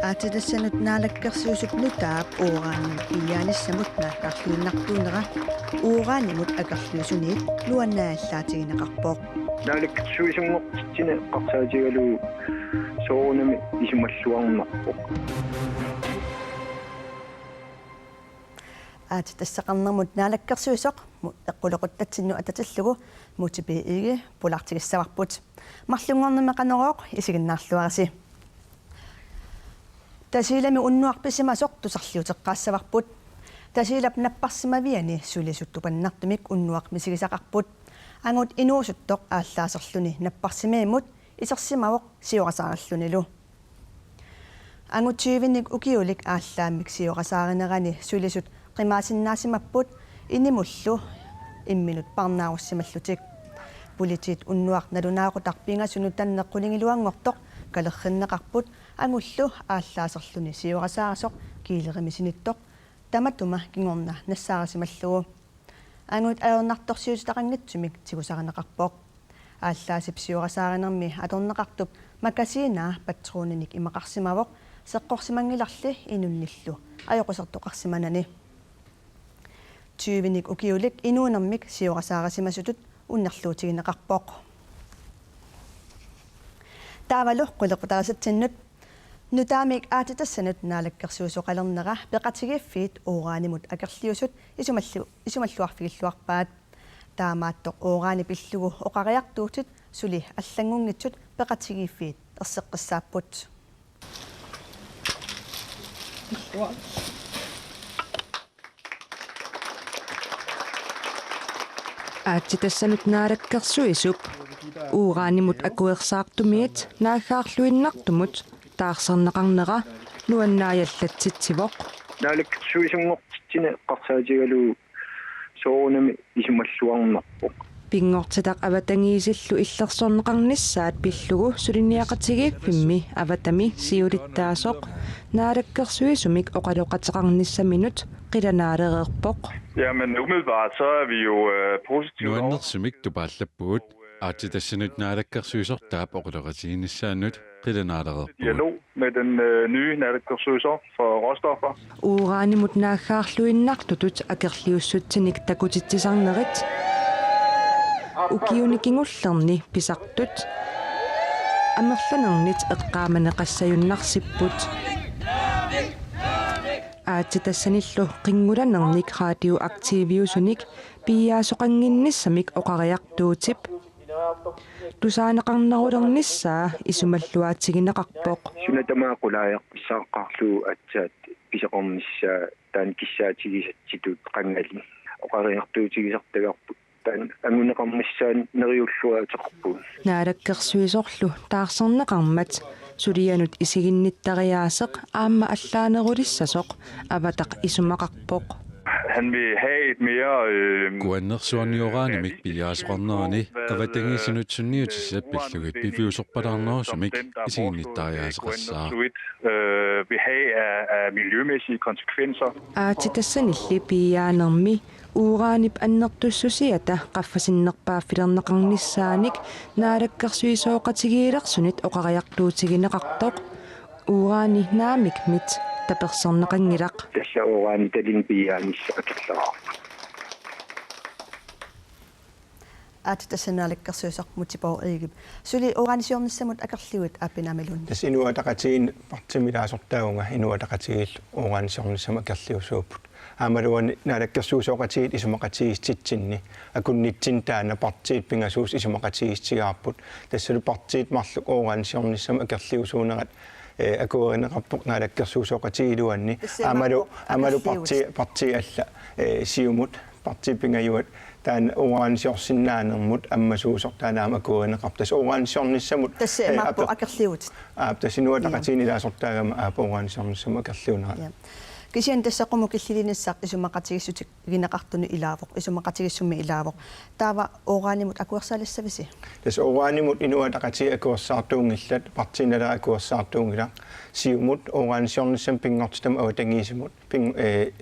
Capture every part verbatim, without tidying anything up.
Aatsitassanut naalakkersuisup nutaap uranimut piiaanissamut naaggaarluinnartuunera uranimut akerliusuniit nuannaajallaatigineqarpoq. Naalakkersuisunngortitsineq eqqarsaatigalugu soorunami isumalluarnarpoq. Aatsitassaqarnermut naalakkersuisoq mu-, eqqulequttatsinnut atatillugu Múte B. Egede pulaartigissavarput. Marlunngornermi Qanorooq isiginnaarluarisi. Tasiilami unnuaq pisimasoq tusarliuteqqaassavarput. Tasiilap napparsimaviani sulisut tupannartumik unnuaq misigisaqarput. Angut inuusuttoq aallaaserluni napparsimavimut isersimavoq siorasaarillunilu. Angut tyvenik ukiulik aallaammik siorasaarinerani sulisut qimaasinnaasimapput inimullu imminut parnaarussimallutik. Politiit unnuaq nalunaaqutaq pingasunut tanneq qulingiluanngortoq kalerrinneqarput angullu aallaaserluni siorasaarisoq kiilerimisinittoq tamatuma kingorna nassaarisimallugu. Angut ajornartorsiutitaqanngitsumik tigusarineqarpoq. Aallaasip siorasaarinermi atorneqartup makasiinaa patroninik imaqarsimavoq seqqorsimanngilarli inunnillu ajoqusertoqarsimanani. Tyvenik ukiulik inuunermik siorasaarisimasutut unnerluutigineqarpoq. Taavalu qulequtaasatsinnut. Nutaamik aatsitassanut naalakkersuisoqalernera peqatigiiffiit uranimut akerliusut isumallu-, isumalluarfigilluarpaat. Taamaattoq urani pillugu oqariartuutit suli allanngunngitsut peqatigiiffiit erseqqissaapput. Aatsitassanut naalakkersuisup uranimut akuersaartumiit naaggaarluinnartumut taarserneqarnera nuannaajallatsitsivoq. Naalakkersuisunngortitsineq eqqarsaatigalugu soorunami isumalluarnarpoq. Pinngortitaq avatangiisillu illersorneqarnissaat pillugu suliniaqatigiiffimmi avatami siulittaasoq naalakkersuisumik oqaloqateqarnissaminut qilanaalereerpoq. Jamen, umiddelbart så er vi jo, øh, positivt over- Nuannersumik tupaallappugut, aatsitassanut naalakkersuisortaap oqaloqatiginissaanut qilanaalereerpugut. Dialog med den, øh, nye naalakkersuisoq for råstoffer. Uranimut naaggaarluinnartutut akerliussutsinik takutitsisarnerit ukiuni kingullerni pisartut amerlanernit eqqaamaneqassajunnarsipput. Aatsitassanillu qinngulanernik radioaktiviusunik piiaasoqannginnissamik oqariartuutip tusaaneqarnerulernissaa isumalluaatigineqarpoq. Suna tamaat qulaajarpassaaqarlugu aatsaat pisoqarnissaa taanna kissaatigisatsitut qangali oqariartuutigisartagarput. Taanna anguneqarnissaa neriulluateqarpugut. Naalakkersuisorlu taarserneqarmat sulianut isiginnittariaaseq aamma allaanerulissasoq avataq isumaqarpoq. Han vil have et mere, øh, Kuannersuarni uranimik piiaasoqarnerani avatangiisinut sunniutissat pillugit piviusorpalaarnerusumik isiginnittariaaseqassaaq. Øh, vil have af, af miljømæssige konsekvenser. Aatsitassanilli piiaanermi uranip annertussusiata qaffasinnerpaaffilerneqarnissaanik naalakkersuisooqatigiilersunit oqariartuutigineqartoq urani naamikmit taperserneqanngilaq. Tassa urani tallimat piiaanissaq akerleraarpoq. Aatsitassanut naalakkersuisoq Múte Bourup Egedep. Suli uranisiornissamut akerliuit Aappi Naamiluunniit. Tassa Inuit Ataqatigiinni partiimi ilaasortaavunga Inuit Ataqatigiillu uranisiornissamut akerliusuupput. Aammalu uani naalakkersuisooqatigiit isumaqatigiissutitsinni akunnitsinni taanna partiit pingasuusut isumaqatigiissutigaarput. Tassalu partiit marluk uranisiornissamut akerliusuunerat, eh, akuerineqarpoq naalakkersuisooqatigiit iluanni. Tassa aammalu, imaappoq aammalu akerliuvutit. Parti-, partiit alla, eh, Siumut, partiit pingajuat taanna uranisiorsinnaanermut ammasuusoq taanna aamma akuerineqarpoq. Tassa uranisiornissamut, tassa, eh, imaappoq aper-, akerliuvutit. Aap, tassa Inuit Ataqatigiinni ilaasortaagama aap uranisiornissamut akerliunerat. Ja. Kisianni tassa qummut killilinissaq isumaqatigiissutigineqartunut ilaavoq, isumaqatigiissummi ilaavoq. Taava uranimut akuersaalissavisi? Tassa uranimut Inuit Ataqatigiit akuersaartuunngillat, Partii Naleraq akuersaartuunngilaq, Siumut uranisiornissamut pinngortitamut avatangiisimut, ping-, eh,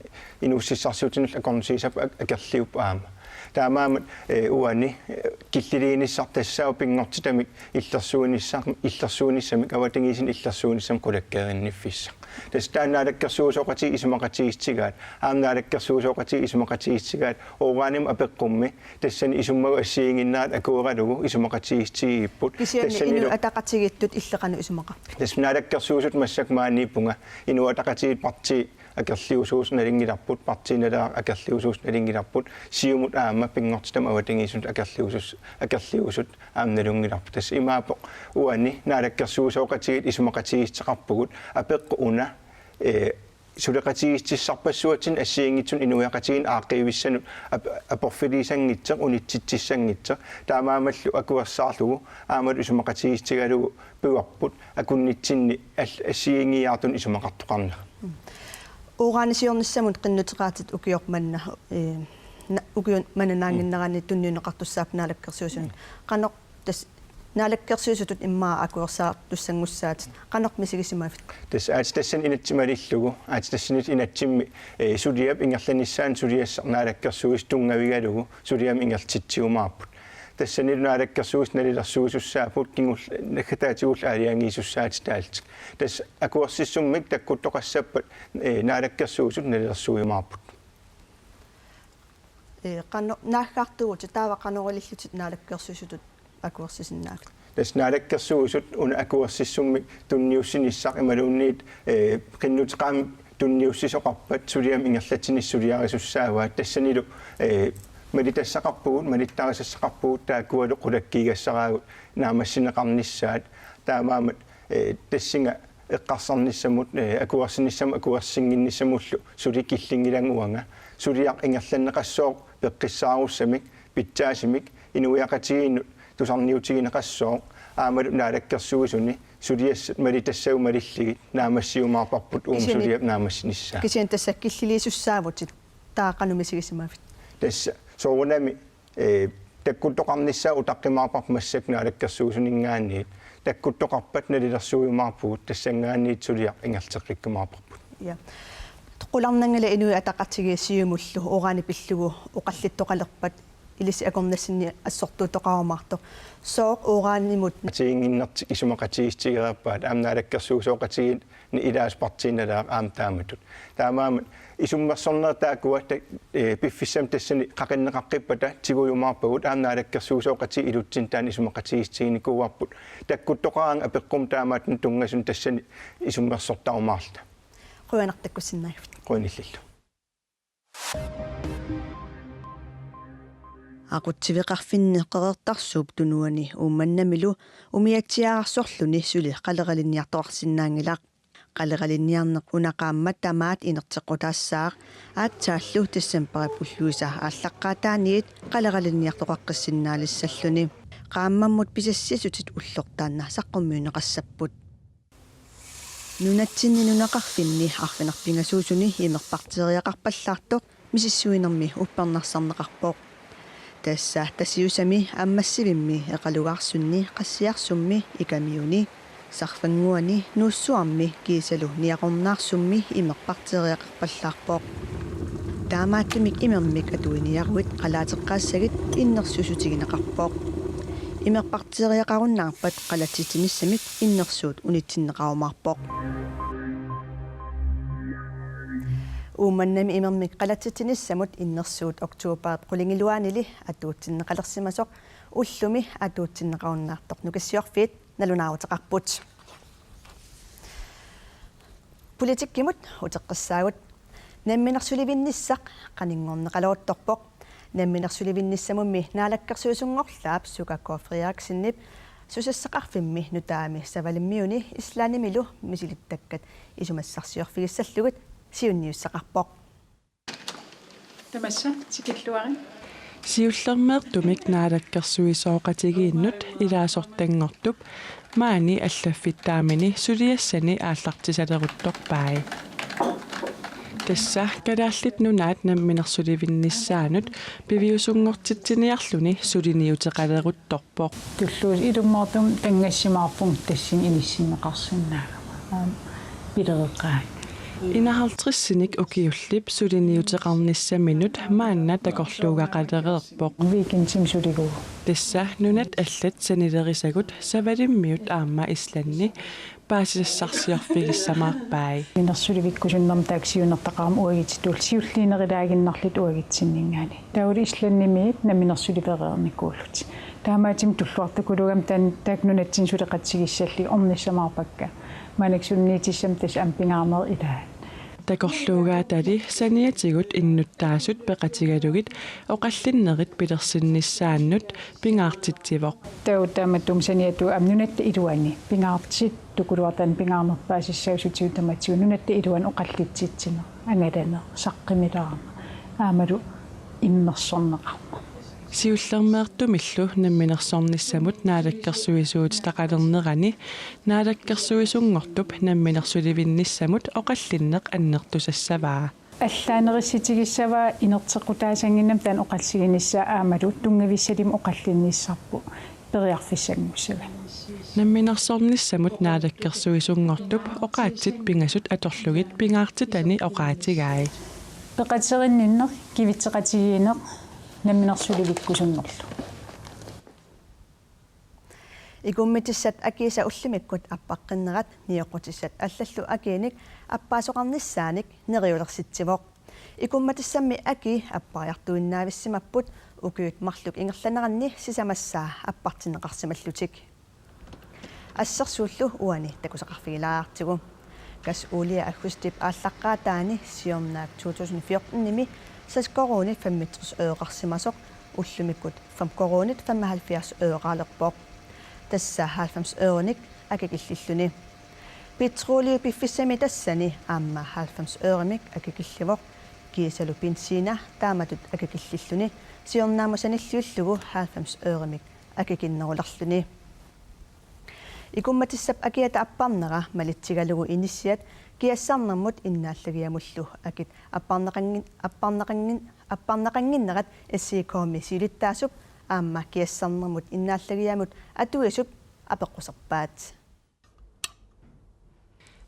inuussutissarsiutinut akornusiisapput ak-, akerliupput aamma. Taamaammat, eh, uani, eh, killiliinissaq tassaavoq pinngortitamik illersuinissaq, illersuinissamik, avatangiisinut illersuinissamik qulakkeerinniffissaq. Tassa taanna naalakkersuisooqatigiit isumaqatigiissutigaat, aamma naalakkersuisooqatigiit isumaqatigiissutigaat, uranimut apeqqummi tassani isummagut assigiinnginnerat akueralugu isumaqatigiissutigigipput. Kisianni tassanilu Inuit Ataqatigiittut illit qanoq isumaqarpit? Tassa naalakkersuisut massakkut maaniippunga, Inuit Ataqatigiit partii akerliusuusut nalunngilarput, Partii Naleraq akerliusuusut nalunngilarput, Siumut aamma pinngortitamik avatangiisinut akerliusus-, akerliusut aamma nalunngilarput. Tassa imaappoq uani naalakkersuisooqatigiit isumaqatigiissuteqarpugut, apeqqut una, eh, suleqatigiissutissarpassuatsinnik assigiinngitsunut inuiaqatigiinnut aaqqiivissanut ap-, aporfiliissanngitsoq, unitsitsissanngitsoq, taamaammallu akuersaarlugu aammalu isumaqatigiissutigalugu pivarput akunnitsinni al-, assigiinngiiaartunik isumaqartoqarnera. Uranisiornissamut qinnuteqaatit ukioq manna, eh, na-, ukioq manna naannginnerani tunniunneqartussaapput naalakkersuisunut. Qanoq tassa naalakkersuisutut immaqa akuersaartussanngussaat, qanoq misigisimavit? Tassa aatsitassani inatsit malillugu, aatsitassanit inatsimmi, eh, suliap ingerlanissaanut suliassaq naalakkersuisut tunngavigalugu suliamut ingerlatsiumaarput. Tassanilu naalakkersuisut nalilersuisussaapput kingul-, naggataatigullu aalajangiisussaatitaallutik. Tassa akuersissummik takkuttoqassappat, eh, naalakkersuisut nalilersuiumaarput. Eh, qano-, naaggaartuuvutit taava qanoq ilillutit naalakkersuisutut akuersisinnaavit? Tassa naalakkersuisut una akuersissummik tunniussinissaq imaluunniit, eh, qinnuteqarami tunniussisoqarpat suliamut ingerlatsinissaq suliarisussaavaat. Tassanilu, eh, malitassaqarpugut, malittarisassaqarpugut taakkualu qulakkeerugassaraagut naammassineqarnissaat. Taamaammat, eh, tassunga eqqarsarnissamut, eh, akuersinissamut akuersinnginnissamullu suli killinngilanga uanga. Suliaq ingerlanneqassooq peqqissaarussamik, pitsaasumik, inuiaqatigiinnut tusarniutigineqassooq, aammalu naalakkersuisuni suliassat malitassagut malillugit naammassiumaarparput uuma Kisianni suliap naammassinissaa. Kisianni tassa killiliisussaavutit, taava qanoq misigisimavit? Tassa soorunami, eh, takkuttoqarnissaa utaqqimaarparput massakkut naalakkersuisuninngaanniit. Takkuttoqarpat nalilersuiumaarpugut, tassanngaanniit suliaq ingerlateqqikkumaarparput. Ja. Qularnanngilaq Inuit Ataqatigiit Siumullu urani pillugu oqallittoqalerpat ilissi akornassinni assortuuttoqarumaartoq. Sooq uranimut? Atiginnginnertik isumaqatigiissutigereerpaat, aamma naalakkersuisooqatigiinni ilaasa Partii Naleraq aamma taamatut. Taamaammat isummersorneq taakkua ta-, eh, piffissami tassani qaqinneqaqqippata tigujumaarpagut, aamma naalakkersuisooqatigiit ilutsinni taanna isumaqatigiissutiginikuuarput. Takkuttoqaraangat apeqqummut taamaattunik tunngasuni tassani isummersortarumaarluta. Qujanaq takkussinnaagavit. Qujanaq illillu. Aqutsiveqarfinni Qeqertarsuup Tunuani Uummannamilu umiatsiaararsorluni suli qaleralinniartoqarsinnaanngilaq. Qaleralinniarneq una qaammat tamaat inerteqqutaassaaq, aatsaallu decembarip ulluisa aallaqqaataaniit qaleralinniartoqaqqissinnaanissalluni. Qaammammut pisassiissutit ulloq taanna saqqummiunneqassapput. Nunatsinni nunaqarfinni arfineq-pingasuusuni imerparteeriaqarpallaartoq misissuinermi uppernarsarneqarpoq. Tassa Tasiusami, Ammassivimmi, Eqalugaarsunni, Qassiarsummi, Ikamiuni, Sarfannguani, Nuussuarmi kiisalu Niaqornaarsummi imerparteeriaqarpallaarpoq. Taamaattumik imermik atuiniaruit qalaateqqaassagit innersuussutigineqarpoq. Imerparteeriaqarunnaarpat qalatsitsinissamik innersuut unitsinneqarumaarpoq. Uummannami imermik qalatsitsinissamut innersuut oktobarip qulingiluaanili atuutsinneqalersimasoq ullumi atuutsinneqarunnaartoq Nukissiorfiit nalunaaruteqarput. Politikkimut uteqqissaagut. Namminersulivinnissaq qaninngorneqaleruttorpoq. Namminersulivinnissamummi naalakkersuisunngorlaap Suka K. Frederiksenip susassaqarfimmi nutaami Savalimmiuni Islandimilu misilittakkat isumassarsiorfigissallugit siunniussaqarpoq. Tamassa tikilluarit. Siullermeertumik naalakkersuisooqatigiinnut ilaasortanngortup maani allaffittaamini suliassani aallartisaleruttorpai. Tassa Kalaallit Nunaat namminersulivinnissaanut piviusunngortitsiniarluni suliniuteqaleruttorpoq. Tulluut ilumoortumik tanngassimaarpunga tassani inissinneqarsinnaagama. Aamma pilereqaanga. Enoghalvtredsinik ukiullip suliniuteqarnissaminut maanna takorluugaqalereerpoq. Weekendimi suliguuvoq. Tassa nunat allat sanilerisagut Savalimmiut aamma Islandi paasisassarsiorfigissamaarpai. Namminersulivikkusunnermut taakku siunertaqarami uagutsitut siulliunerulaaginnarlutik uagutsinninngaanniit. Taavalu Islandimiut namminersulivereernikuullutik. Taamaattumik tulluartukuluugami taanna taakku nunatsinni suleqatigissallugit ornissamaarpakka. Maannakkut sunniutissamut tassa aamma pingaarneq ilaat. Takorluugaatali saniatigut innuttaasut peqatigalugit oqallinnerit pilersinnissaannut pingaartitsivoq. Taava taamatut saniatigut aamma nunatta iluani pingaartittukuluartut, taanna pingaarnerpaasissagusutigut tamatigut nunatta iluani oqallitsitsineq, angalaneq, saqqummilaarneq aammalu immersorneqarneq. Siullermeertumillu namminersornissamut naalakkersuisuutitaqalernerani naalakkersuisunngortup namminersulivinnissamut oqallinneq annertusassavaa. Allaanerussutigissavaa inerteqqutaasannginnami taanna oqallisiginissaa aammalu tunngavissalimi oqallinnissarput periarfissanngussavat. Namminersornissamut naalakkersuisunngortup oqaatsit pingasut atorlugit pingaartitani oqaatigai. Peqaterinninneq, kivitseqatigiinneq namminersulivikkusunnerlu. Ikummatissat akiisa ullumikkut appaqqinnerat nioqqutissat allallu akiinik appaasoqarnissaanik neriulersitsivoq. Ikummatissammi akii appariartuinnaavissimapput ukiut marluk ingerlaneranni sisamassaa appartinneqarsimallutik. Assersuullu uani takusaqarfigilaartigu. Gas Olie Augustip aallaqqaataani siornaap to tusind fjortenimi seks koruunit femogtres øreqarsimasoq ullumikkut fem koruunit femoghalvfjerds øreqalerpoq. Tassa halvfems ørenik akikillilluni. Petroli piffissami tassani aamma halvfems øremik akikillivoq. Kiisalu benziina taamatut akikillilluni siornaammut sanilliullugu halvfems øremik akikinnerulerluni. Ikummatissap akiata apparnera malitsigalugu inissiat kiassarnermut innaallagiamullu akit apparneqanngin-, apparneqanngin-, apparneqannginnerat S I K-mi siulittaasup aamma kiassarnermut innaallagiamut atuisup apeqquserpaat.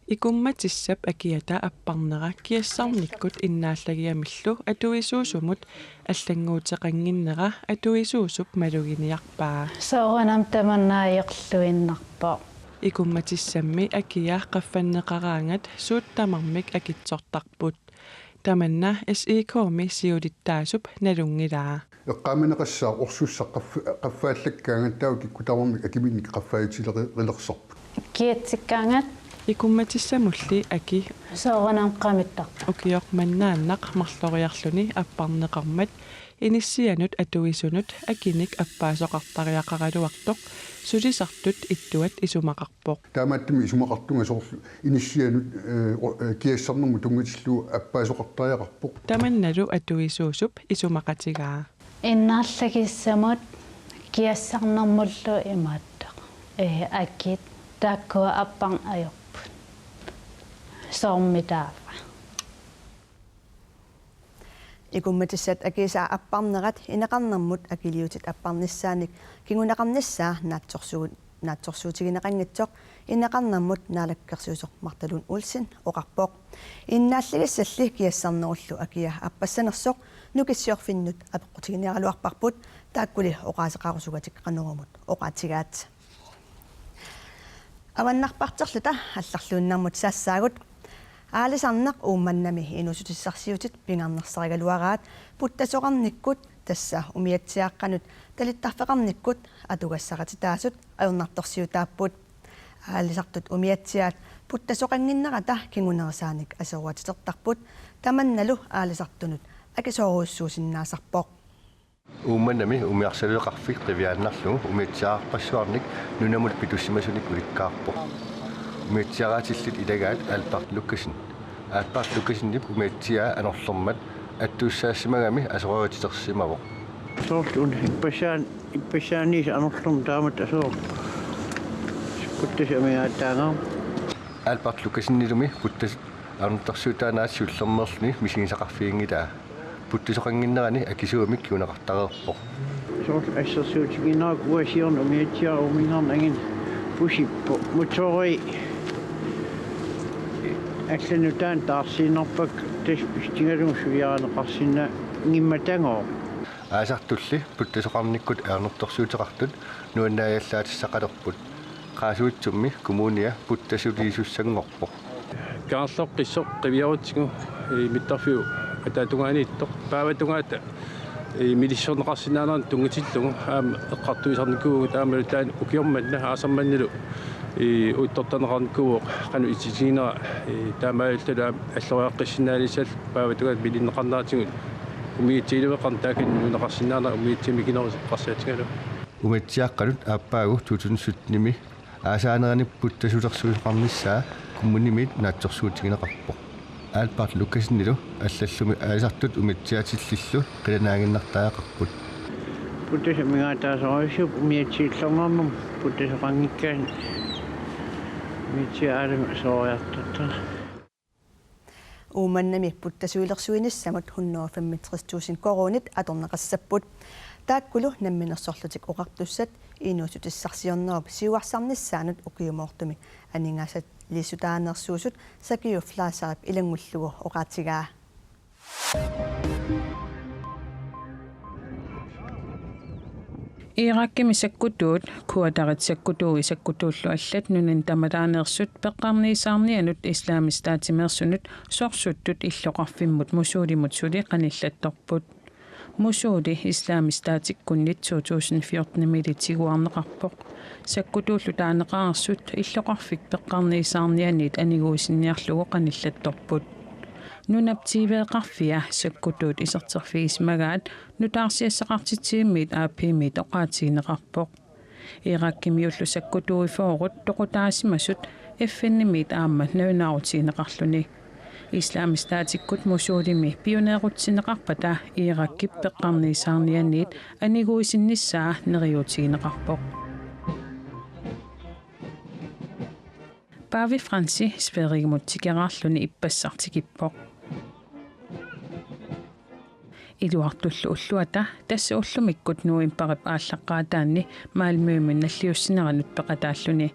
Ikummatissap akiata apparnera kiassarnikkut innaallagiamillu atuisuusumut allannguuteqannginnera atuisuusup maluginiarpaa. Soorunami tamanna ajorluinnarpoq. Ikummatissammi akia qaffanneqaraangat suut tamarmik akitsortarput. Tamanna S I K-mi siulittaasup nalunngilaa. Eqqaamaneqassaaq orsussaq qaffa-, qaffaallakkaangat taava kikkut tamarmik akiminnik qaffaatileqi-, -lersarput. Kiatsikkaangat. Ikummatissamulli aki. Soorunami qamittarpoq. Ukioq mannaannaq marloriarluni apparneqarmat inissianut atuisunut akinik appaasoqartariaqaraluartoq sulisartut ittuat isumaqarpoq. Taamaattumik isumaqartunga soorlu inissianut, eh, o-, eh, kiassarnermut tunngatillugu appaasoqartariaqarpoq. Tamannalu atuisuusup isumaqatigaa. Innaallagissamut kiassarnermullu imaattoq. Ee, akit taakkua apparneq ajorput. Soormi taava. Ikummatissat akiisa apparnerat ineqarnermut akiliutit apparnissaanik kinguneqarnissaa naatsorsuut-, naatsorsuutigineqanngitsoq ineqarnermut naalakkersuisoq Martha Lund Olsen oqarpoq. Innaallagissalli kiassarnerullu akia appassanersoq Nukissiorfinnut apeqqutiginiaraluarparput, taakkuli oqaaseqarusugatik Qanorumut oqaatigaat. Avannarparterluta allarluinnarmut saassaagut. Aalisarneq Uummannami inuussutissarsiutit pingaarnersarigaluaraat puttasoqarnikkut, tassa umiatsiaaqqanut talittarfeqarnikkut atugassarititaasut ajornartorsiutaapput. Aalisartut umiatsiaat puttasoqannginnerata kingunerisaanik aserortertarput, tamannalu aalisartunut akisoorujussuusinnaasarpoq. Uummannami umiarsaaleqarfik qiviaannarlugu umiatsiaarpassuarnik nunamut pitussimasunik ulikkaarpoq. Umiatsiaaraatillit ilagaat Albert Lukassen. Albert Lukassenip umiatsiaa anorlermat attuussaassimagami aserortersimavoq. Soorlu una ippassaan-, ippassaaniit anorlermat taamatut aserorpoq. Puttasoq amigaataagami. Albert Lukassenilu puttasoq ajornartorsiutaanaat siullermeerluni misigisaqarfiginngilaa. Puttasoqannginnerani akisuumik kinguneqartareerpoq. Soorlu assersuutigiinnarakku uanga siorna umiatsiaaraq uuminngaarneq angineq pusippoq. Motori Allanut taanna taarsiinnarpakka tassa pissutigalugu suliarineqarsinnaanngimmata. Aasartulli puttasoqarnikkut ajornartorsiuteqartut nuannaajallaatissaqalerput. Qaasuitsummi kommunia puttasuliisussanngorpoq. Kaarloq qissoq qiviarutsigu, ee, mittarfiup ataatungaaniittoq paavatungaata, ee, milissorneqarsinnaanerannut tunngatillugu aamma eqqartuisarnikuuvugut, aammalu taanna ukioq manna aasaq mannalu, ee, uuttortarneqarnikuuvoq qanoq itisiginera, ee, taamaalilluta aamma alloriaqqissinnaanissalluta paavatungaata milinneqarneratigut umiatsiaaleqarneq taakani nuunneqarsinnaanera umiatsiamik ikinerusoq eqqarsaatigalugu. Umiatsiaaqqanut aappaagu to tusind syttenimi aasaanerani puttasulersuisoqarnissaa kommunimiit naatsorsuutigineqarpoq. Albert Lukasenilu allallumi aalisartut umiatsiaatillillu qilanaannginnartariaqarput. Puttasut amigaataasorujussuupput umiatsiillornermut puttasoqanngikkaanni umiatsiaat aalaat sooriartortarput. Uummannami puttasuilersuinissamut hundrede femogtres tusind koruunit atorneqassapput. Taakkulu Namminersorlutik Oqartussat inuussutissarsiornerup siuarsarnissaanut ukiumoortumik aningaasaliissutaaneersuusut Sakiu Fleischerip ilanngullugu oqaatigaa. Irakimi sakkutuut, Kurderit sakkutuui sakkutuullu allat nunani tamalaaneersut peqqarniisaarnianut Islamisk Statimeersunut sorsuttut illoqarfimmut Mosulimut suli qanillattorput. Mosuli Islamisk Statikkunnit to tusind fjortenimiilli tiguarneqarpoq. Sakkutuullu taaneqareersut illoqarfik peqqarniisaarnianiit aniguisinniarlugu qanillattorput. Nunap T V-qarfia sakkutuut iserterfigisimagaat nutaarsiassaqartitsivimmiit A P-miit oqaatigineqarpoq. Irakimiullu sakkutuuifoorut toqutaasimasut F N-imiit aamma nalunaarutigineqarluni. Islamisk Statikkut Mosulimi pioneerutsinneqarpata Irakip peqqarniisaarnianiit aniguisinnissaa neriuutigineqarpoq. Paavi Francis Sverigimut tikeraarluni ippassaq tikippoq. Iluartullu ulluata, tassa ullumikkut novembarip aallaqqaataanni, Malmømi nalliussineranut peqataalluni.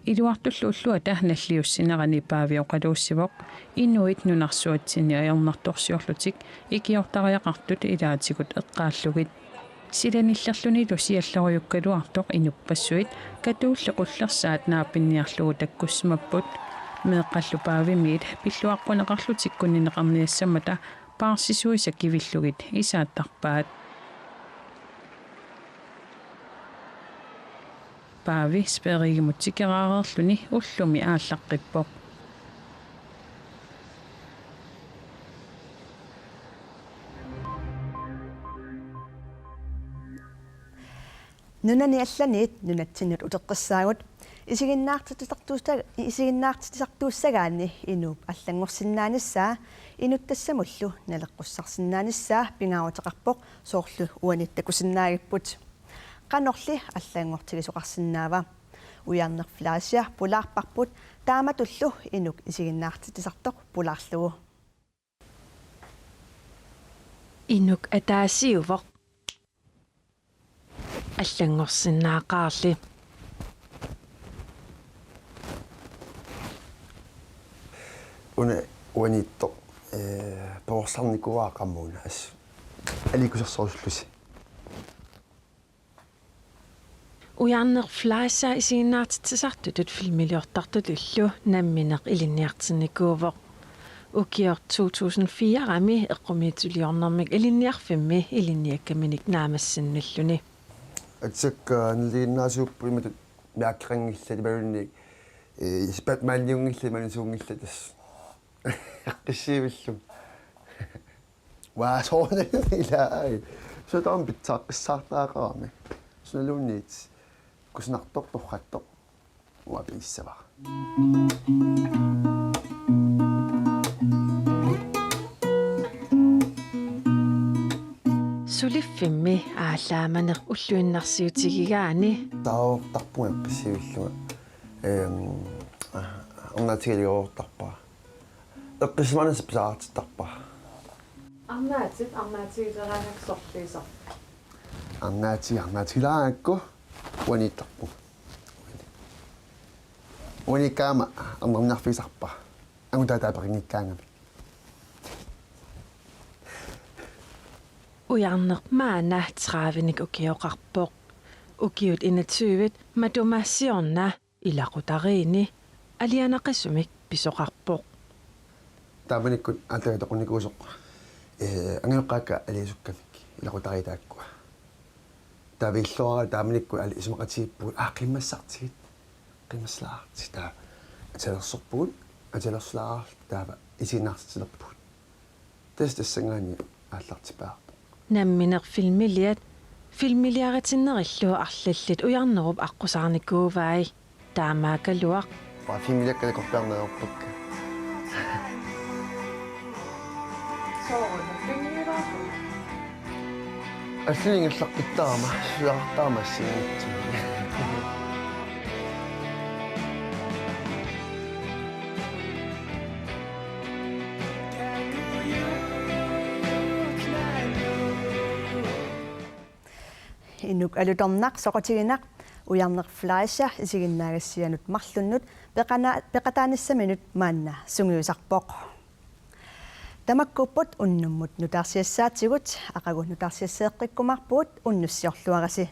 Iluartullu ulluata nalliussinerani Paavi oqaluussivoq inuit nunarsuatsinni ajornartorsiorlutik ikiortariaqartut ilaatigut eqqaallugit. Silanillerlunilu siallerujukkaluartoq inuppassuit katuulli qullersaat naapinniarlugu takkussimapput. Meeqqallu Paavimiit pilluaqquneqarlutik kunnineqarniassammata paarsisuisa kivillugit isaattarpaat. Paavi Sverigimut tikeraareerluni ullumi aallaqqippoq. Nunani allaniit nunatsinnut uteqqissaagut. Isiginnaartitsisartuussa-, isiginnaartitsisartuussagaanni inuup allanngorsinnaanissaa inuttassamullu naleqqussarsinnaanissaa pingaaruteqarpoq, soorlu uani takusinnaagipput. Qanorli allanngortigisoqarsinnaava? Ujarneq Fleischer pulaarparput taamatullu inuk isiginnaartitsisartoq pulaarlugu. Inuk ataasiuvoq. Allanngorsinnaaqaarli. Una uaniittoq, ee, perorsarnikuuara qamuuna assut aliikkusersorullusi. Ujarneq Fleischer isiginnaartitsisartutut filmiliortartutullu nammineq ilinniartinnikuuvoq. Ukioq to tusind fire-mi eqqumiitsuliornermik ilinniarfimmi ilinniakkaminik naammassinnilluni. Atsakka naliginnaasuupput imatut mærkeqanngillat imaluunniit, ee, Batmaniunngillat imaluunniit suunngillat tassa. Qissiivillunga. Waa, soorunami ilaa. Sutaam pitsaaqqissaartariaqarami. Sunaluunniit kusanartoq torrattoq. Uanga piissavara. Suliffimmi aallaamaneq ulluinnarsiutigigaanni. Taortarpunga qissiivillunga. Ehm, ah, arnaatigileruortarpara. Eqqissisimanissaq pisariaqartittarpara. Arnaatit, arnaatigileraangakku sorliisoq. Arnaati, arnaatigileraangakku uaniittarpunga. Uaniikkaangama arnarniarfigisarpara. Angutaata apeqanngikkaangami. Ujarneq maanna tredivenik ukioqarpoq. Ukiut enogtyve matuma siorna ilaqutariinni alianaqisumik pisoqarpoq. Taamanikkut aatsaat toqunikuusoq, ee, angajoqqaakka aliasukkamik ilaqutariit taakkua. Taava illuara taamanikkut aali isumaqatigiippugut, aa, qiimmassartigit. Qiimmassalaartigit, taava atisalersorpugut, atisalersorlaarluta taava isiginnaartitsilerpugut. Tassa tassanngaanniit aallartipparput. Nammineq filmiliat, filmiliaritinnerillu arlallit Ujarnerup aqqusaarnikuuai. Taamaakkaluaq. Aa, filmiliakka takorpiarneq ajorpakka. Allani ingerlaqqittaarama, suliaqartarama assigiinngitsuni. Inuk alutornaq soqutiginaq Ujarneq Fleischer isiginnaagassianut marlunnut peqana-, peqataanissaminut maanna sungiusarpoq. Tamakkuupput unnummut nutaarsiassaatigut, aqagu nutaarsiasseeqqikkumaarpugut, unnussiorluarisi.